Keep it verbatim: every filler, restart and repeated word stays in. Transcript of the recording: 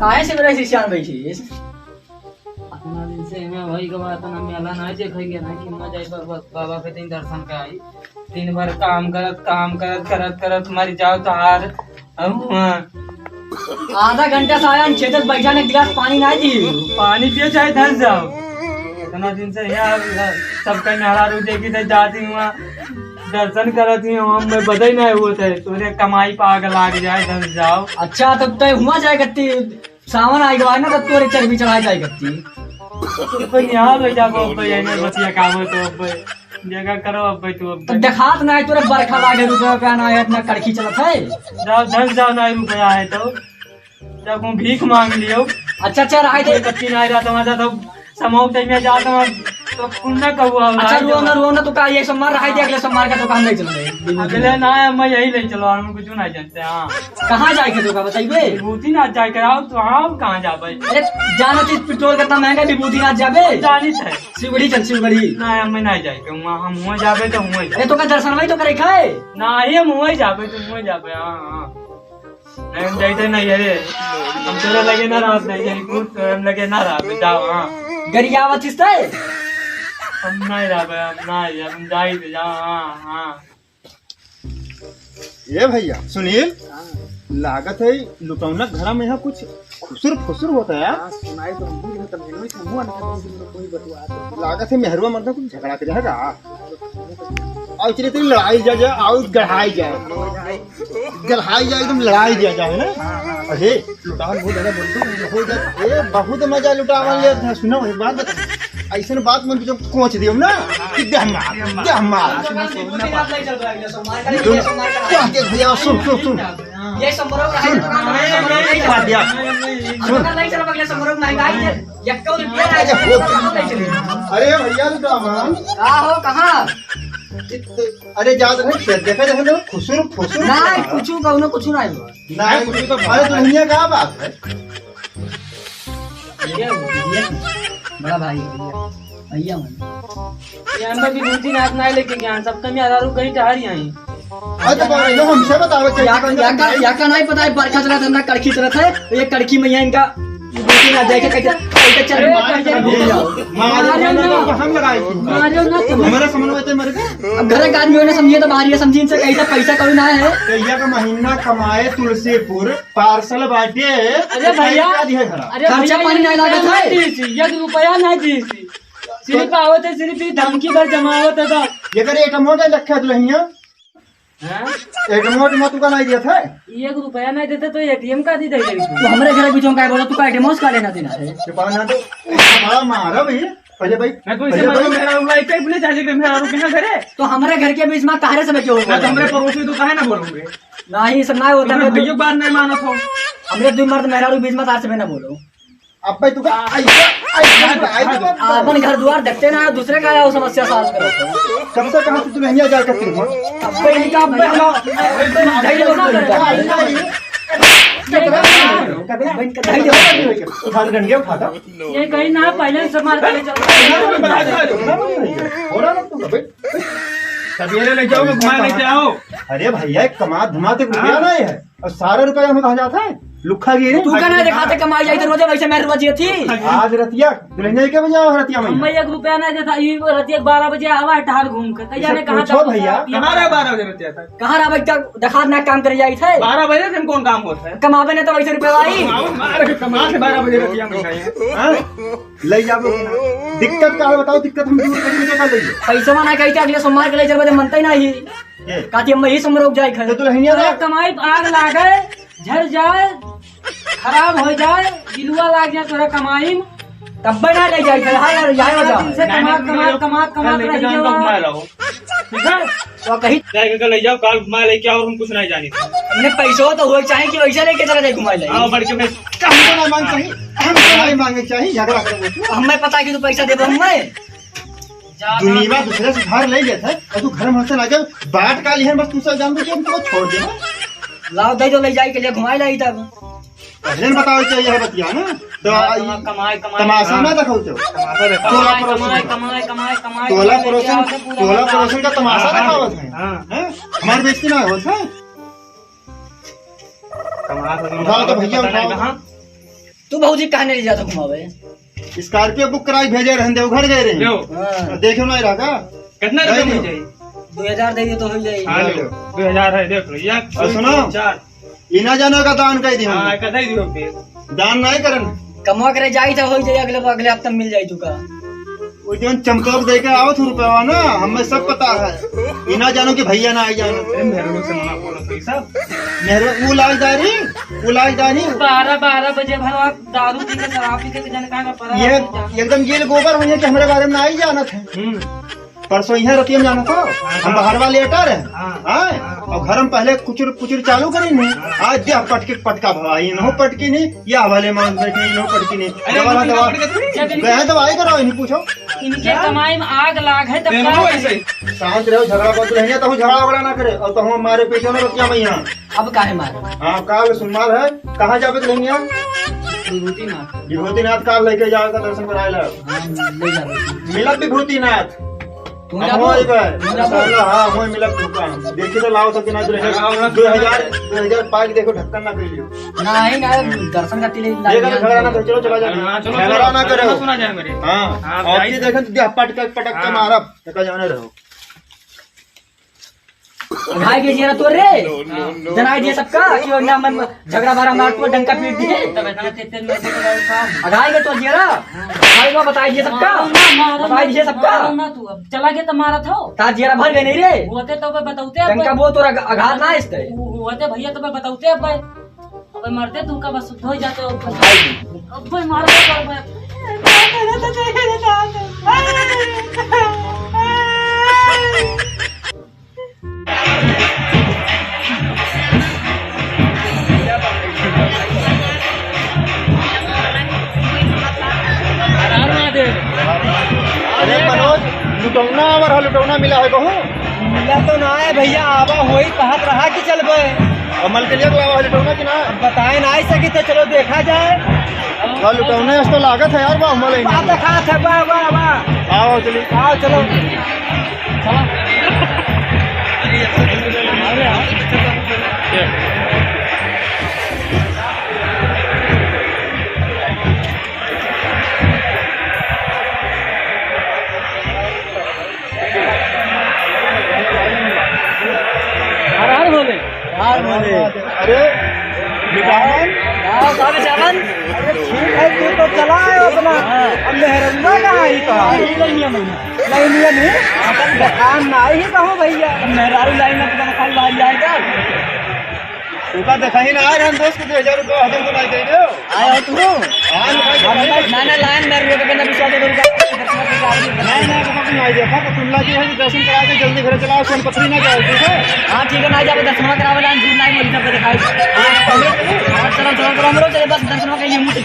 काहे से मेरा शिष्यान बैठी है? अतना दिन से हमें वही गवा, अतना मेला ना देखे गया ना कि मजा आई बा-, बा-, बाबा के दिन दर्शन का आई। दिन भर काम करत, काम करत, करत, करत मर जाओ तो हार। अब हुआ। आधा घंटा से आया, खेत में बैठा ने, गिलास पानी ना दी। पानी पियो चाहे धस जाओ। इतना दिन से यहाँ सबका मेहरारू देखी थे, जाती हुआ दर्शन करत ही हुआ, मैं बदई ना हुआ थे, तोरे कमाई पे आग लाग जाए, धस जाओ। अच्छा, तब तय हुआ जाए करती। सावन आइ गवा है ना, तब तोरे चर्बी चढ़ाइ जाइ करती। तो यहाँ ले जाबो अब भाई, एने बतिया काम हो तो अब भाई, देखा करो अब भाई, तू अब तो भाई। देखात ना है तोरे बरखा लागे, रुपया पे ना है, इतना कड़की चलत है। जाओ, धस जाओ, ना रुपया है तो। जब हम भीख मांग लियो। अच्छा, अच्छा, रहाई दे। कोई कच्ची ना रहा, तो मजा तो समोक टाइम में जाता हूँ, तो पुण्य का हुआ अच्छा, होगा। रो ना, रो ना, तो का ये सोमवार रहाई दे, अगले सोमवार का दुकान ले चलो। अगले ना, मैं यही ले चलो, हम कुछ ना जानते, हाँ। कहाँ जाए के तो का बताइबे? विभूतिनाथ जाए के आओ, तो हम कहाँ जाबे? अरे, जाना चीज पेट्रोल कितना महंगा, विभूतिनाथ जाबे? जानित है। शिवगढ़ी चल, शिवगढ़ी। ना, हम ना जाए के, वहाँ हम हुआ जाबे तो हुआ जाबे। अरे, तो का दर्शन भाई तो करे खाए? ना, ये हम हुआ जाबे तो हुआ जाबे, हाँ, हाँ। नहीं, हम जाइते नहीं, अरे, हम तोरे लगे ना रहत नहीं, यही कुछ तो हम लगे ना रहत, जाओ, हाँ। गरियावत इस तय? हम नहीं रहबे, हम नहीं, हम जाइते, जाओ, हाँ, हाँ। ए भैया, सुनील, हाँ। लागत है लुटौना घरा में यहाँ कुछ खुसुर फुसुर होता है। हाँ, सुनाई तो हमहू नहीं, तब नहीं, हमहू नहीं, कोई बतुआ तो। लागत है मेहरुआ मर्दा कुछ झगड़ा के रहेगा। और चलिए तेरी लड़ाई जा, जा, और गढ़ाई जाए। गढ़ाई जाए, एकदम लड़ाई दिया जाए ना। हाँ, हाँ। अरे, लुटावन बहुत ज्यादा बोलते हैं, हो जाए। ए, बहुत मजा लुटावन ले था। सुनो, एक बात बता, ऐसे बात मत जो कोच दियो ना कि देह मार, देह मार। तुम क्या के भैया, सुन, सुन, सुन। ये संभ्रम रहा है, सुन। तो हम संभ्रम नहीं बात दिया। सुन। नहीं चला, अगले संभ्रम महंगाई है। यक्का रुपया अरे, नहीं चला, हो। संभ्रम नहीं चला। अरे भैया, लुटावन। का हो, कहाँ? अरे, जा तो नहीं, खेत देखा, देखा, देखा, खुसुर, खुसुर। ना, कुछ कहूँ ना, कुछ ना। नहीं, कुछ तो अरे, दुल्हनिया का बात है? ये, ये, बड़ा भाई है, भैया, भैया मन। ये अंदर भी दो तीन हाथ ना लेके गया, सब कमी आधारू कहीं टहर ही आई। अरे, तो बाबा, ये हमसे बतावे चाहिए। या का, या का, या का नहीं पता है, बरखा चला था, ना कड़की चला था, ये कड़की मैया इनका दो तीन हाथ जाके कैसे, कैसे चल अरे, रही है? कैसे मारो ना। हम लड़ाई की। मारो ना तुम। हमारा समन्वय तो मर गया। अब घर के आदमी होने समझिए तो बाहर ये समझिए इनसे कैसे पैसा कौन आया है। भैया का महीना कमाए तुलसीपुर पार्सल बाटे। अरे भैया, पैसा दिए घरा। अरे खर्चा भैया, पानी एक नहीं लागत रुपया है। नहीं दी थी, एक रुपया नहीं दी थी। सिर्फ आवत है, सिर्फ ये धमकी भर जमावत है बस। ये करे एक मोटा लखा दुल्हनिया। हाँ? एक मोट मत का नहीं दिया था। एक रुपया नहीं देते तो एटीएम का दी दे देते। तो हमरे घर बीच में काहे बोला, तू का एटीएम का लेना देना है? चुपा ना तो, बड़ा मारा भाई। पहले भाई, मैं तो इसे पहले मालूम भाई। मेरा उल्ला एक ही बोले, चाचा के मेरा रुपया घरे। तो हमारे घर के बीच में काहे से बचे हो? मैं तो हमारे पड़ोसी तो काहे ना बोलूंगे? नहीं, सब ना होता, अगर मैं तो भैया बात नहीं मानो तो। हमरे दो मर्द मेहरारू बीच में तार से भी ना बोलो। अब भाई तू का, आई, आई, आई, आई, आई, अपन घर द्वार देखते ना, दूसरे का आओ समस्या solve करो। कब से कहाँ से तू नहीं आ जा करती हो? अब भाई इनका, अब भाई हम, अब भाई हम धैर्य बना करता है। उठा के डंडिया उठा था। ये कहीं ना, पहले से मार के चल। हो रहा ना तू, अबे। सवेरे ले जाओ, घुमा लेके आओ। अरे भैया, कमा धमा के रुपया हाँ। नहीं है, और सारा रुपया हमें कहाँ जाता है? लुखा गिरी। तू का ना दिखाते कमाई जाई तो रोजे वैसे मैं रोजी थी। आज रतिया, दुल्हनिया के बजाओ रतिया में। हमें एक रुपया नहीं देता, ये रतिया बारह बजे आवा है टहल घूम के। तैयार है, कहाँ पूछो भैया। कहाँ रहा बारह बजे रतिया तक? कहाँ रहा भाई, क्या दिखा ना काम करे जाई थे? बारह बजे से कौन काम होता है? कमावे नहीं तो वैसे रुपया आई। कमाओ, मार के कमा के बारह बजे रतिया में खाए। हाँ? ले जाबो कि ना? दिक्कत का है बताओ, दिक्कत हम दूर करेंगे, का ले जाओ? पैसा ना कही थे, अगले सोमवार के ले चलबे, मनते ही नहीं। ये। काती हम यही सोमवार रुक जाए खाए। तो दुल्हनिया अरे ना। कमाई आग लागे, झर जाए, खराब हो जाए, गिलुआ लाग जाए तोरा कमाई में। तब ना ले जाए, फिलहाल यार, यहाँ हो जाओ। दिन से कमा, कमा, कमा, कमा, कल लेके रह जाओ, गया। घुमा लाओ। ठीक है? तो कहीं जाएगा, कल ले जाओ, कल घुमा लेके आओ, और हम कुछ नहीं जानी। हमने पैसों तो हो चाहे कि वैसे लेके चला जाए घुमा ले। आओ, बढ़ के मैं हमको ना मांग चाहिए, हमको नहीं मांगे चाहिए, झगड़ा कर बोलते। हमें पता कि तू पैसा देबो हमें। दुनिया दूसरे से धार ले लेता है, और तू घर में हंसे लगे, बाट का लिहन बस तू सब जान दो कि हम तुमको छोड़ देना। लाओ, दे दो, ले जाए के लिए घुमाए लाई तब। पहले न बताओ चाहिए है बतिया ना, तो कमाई, आई कमाई, कमाई, तमाशा कमाई। ना दिखाओ तो। तमाशा दिखाओ। टोला कमाई, पड़ोसी कमाई, में। कमाई, कमाई, कमाई, टोला कमाई, पड़ोसन, लेके आओ, पूरा टोला बताओ। पड़ोसन का तमाशा हाँ, दिखावत है। हाँ। हैं? हमार बेइज्जती ना होत है। कमाल हो गई। उठाओ तो भैया, पता नहीं उठाओ। कहाँ। तू भौजी काहे नहीं ले जाता घुमावे? Scorpio book कराई भेजे रहन, देवघर गए रहे। लो। हाँ। देखो ना रहा का? कितना रुपया नहीं मिल जाई? दो हजार दे दिए तो हो जाई। हाँ, लो। दो हजार है, देख लो। एक, और दो, सुनो। तीन, चार। इना जानो का दान कर दी हम। हाँ, कतई दियो फिर। दान नहीं करन। कमवा करे जाई तो हो जाई, अगले, अगले हफ्ते मिल जाई तुका। वो जौन चमकौक दे के आवत हूँ रुपया ना, हमें सब पता है। इना जानो कि भैया ना आई जानो। अरे मेहरबानी से मना बोलो भाई साहब। मेहरबानी, वो लाजदारी, वो लाजदारी। बारह, बारह बजे भर आप दारू पी के, शराब पी के, के जाने कहाँ का पड़ा ये है, जाने। एकदम जेल गोबर हुई है कि हमारे बारे में ना आई जानत है। हम्म। परसों यहाँ रतिया में जाना था, हाँ, हम हाँ। बाहरवा लेटा रहे। हाँ। हाँ? हाँ। और घर में पहले कुचुर पुचुर चालू करी नहीं, हाँ। आज द्या पटके पटका भवा, इन्हों पटकी नहीं, या वाले मांस बैठे, इन्हों पटकी नहीं। अरे, दवा, इनकी दवा। पटकी नहीं। गए हैं दवाई कराओ, इन्हीं पूछो। इनके कमाई में आग लाग है, तब तेरे का को करी? ऐसे ही। शांत रहो, झगड़ा मत रहिए, तो झगड़ा वगड़ा ना करे, और तो हम मारे पीछे ना रतिया में यहाँ। अब काहे मारे? हाँ, काल सोमवार है, कहाँ जाबे तो नहीं यहाँ? विभूतिनाथ। विभूतिनाथ काल लेके जाओ का दर्शन कराए ला। हाँ, ले जाबे। मिलब विभूतिनाथ। तू हम जाबो? होई बे। तू जाबो? हाँ, हम होई मिलब तू का। देखी तो लाओ सब किनारे दो हजार, दो हजार पाँच देखो, ढक्कन ना कर लियो। नहीं, नहीं, दर्शन करती ले, ये कर झगड़ा ना करो, चलो, चला जाओ। हाँ, चलो, झगड़ा चलो, ना करो। सुना जाए मेरे। हाँ, हाँ, और जाइए। ये देखो, तो पटक, पटक के हाँ। मारब, तक जाने रहो। अघाई के जियरा तोर रे। No, no, no, जनाई दिए no। सबका कि ओन्ना मन झगड़ा भरा मार तू डंका पीट दिए। तब इतना तेज तेज में से तो काम। अघाई के तोर जियरा। भाई को बताई दिए सबका। मारो ना, मारो बताई ना, दिए सबका। मारो ना तू, अब चला गया तो मारा था। तार जियरा भर गए नहीं रे। वो ते तो बे बताऊते अब। डंका बे। वो तोरा अघात ना इसते। वो, वो ते भैया तो बे बताऊते अब बे। अबे मरते तू का बस शुद्ध हो जाते हो। अबे मारो कर बे। अरे मनोज, लुटौना आवर है, लुटौना मिला है कहूँ? मिला तो ना है भैया, आवा होई कहत रहा कि चलबे। और मलकलिया को आवा है लुटौना कि ना? अब बताए ना आई सकी तो चलो देखा जाए। हाँ, लुटौना इस तो लागत है यार, वाह, मल ही वाह, नहीं। देखा था, वाह, वाह, वाह। आओ चलिए। आओ चलो। हर हर भोले। हर भोले। अरे, विटामिन? हाँ, सारे चावन। अरे, ठीक है, तू तो चला है अपना। हाँ। अब मेहररुआ कहाँ है तो? हाँ, ये नहीं है महीना। नहीं, नहीं, नहीं। अपन दुकान ना आई ही कहूँ भैया। मेहरारू लाइन में तो खाली बाहर जाएगा। रुपया देखा ही ना आए रहन दोस्त के दो हजार रुपया हजम को नहीं दे दो। आया हो तू? हाँ, ना, ना, लाइन में रुपये के ना विश्वास करूँगा। नहीं, नहीं, रुपया को नहीं देखा, तो तुम लगी है कि दर्शन करा के जल्दी घर चलाओ, सोनपत्री ना जाओ, ठीक है? हाँ, ठीक है, ना जाओ, दर्शन करावे लाइन, झूठ नहीं बोली, सबको दिखाई। हाँ, चलो, चलो, चलो, हम लोग चले, बस दर्शन के लिए मुझे।